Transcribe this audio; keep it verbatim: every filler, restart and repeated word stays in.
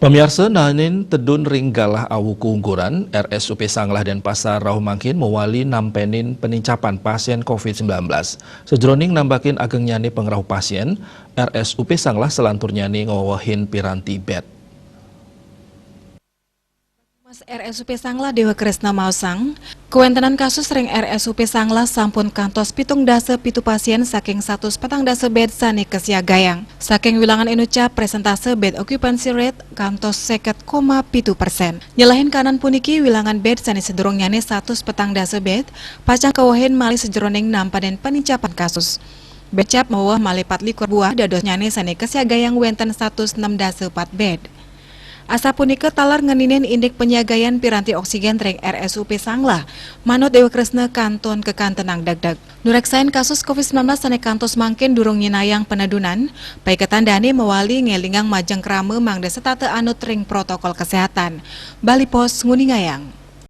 Pamiarsa, nanin tedun ring galah awu kuungguran, R S U P Sanglah Denpasar rauh mangkin mawali nampenin panincapan pasien covid sembilan belas. Sajeroning nambakin agengnyane pangrauh pasien, R S U P Sanglah salanturnyane ngawehin piranti bed. Humas R S U P Sanglah Dewa Kresna maosang, kawentenan kasus ring R S U P Sanglah sampun kantos pitung dasa pitu pasien saking satus petang dasa bed sane kasiagayang. Saking wilangan inucap, presentase bed occupancy rate kantos seket koma pitu persen. Nyelehin kanan puniki, wilangan bed sane sadurungnyane satus petang dasa bed pacang kawehin malih sajeroning nampenin panincapan kasus. Bed cap maweweh malih patlikur buah, dadosnyane sane kasiagayang wenten satus enem dasa pat bed. Asapunika taler ngeninin indik panyiagayan piranti oksigen ring R S U P Sanglah, manut Dewa Kresna kantun kakantenang degdeg. Nureksain kasus covid sembilan belas sane kantos mangkin durung nyinayang panedunan, paiketan dane mawali ngelingang majeng krama mangda setata anut ring protokol kesehatan. Bali Post nguningayang.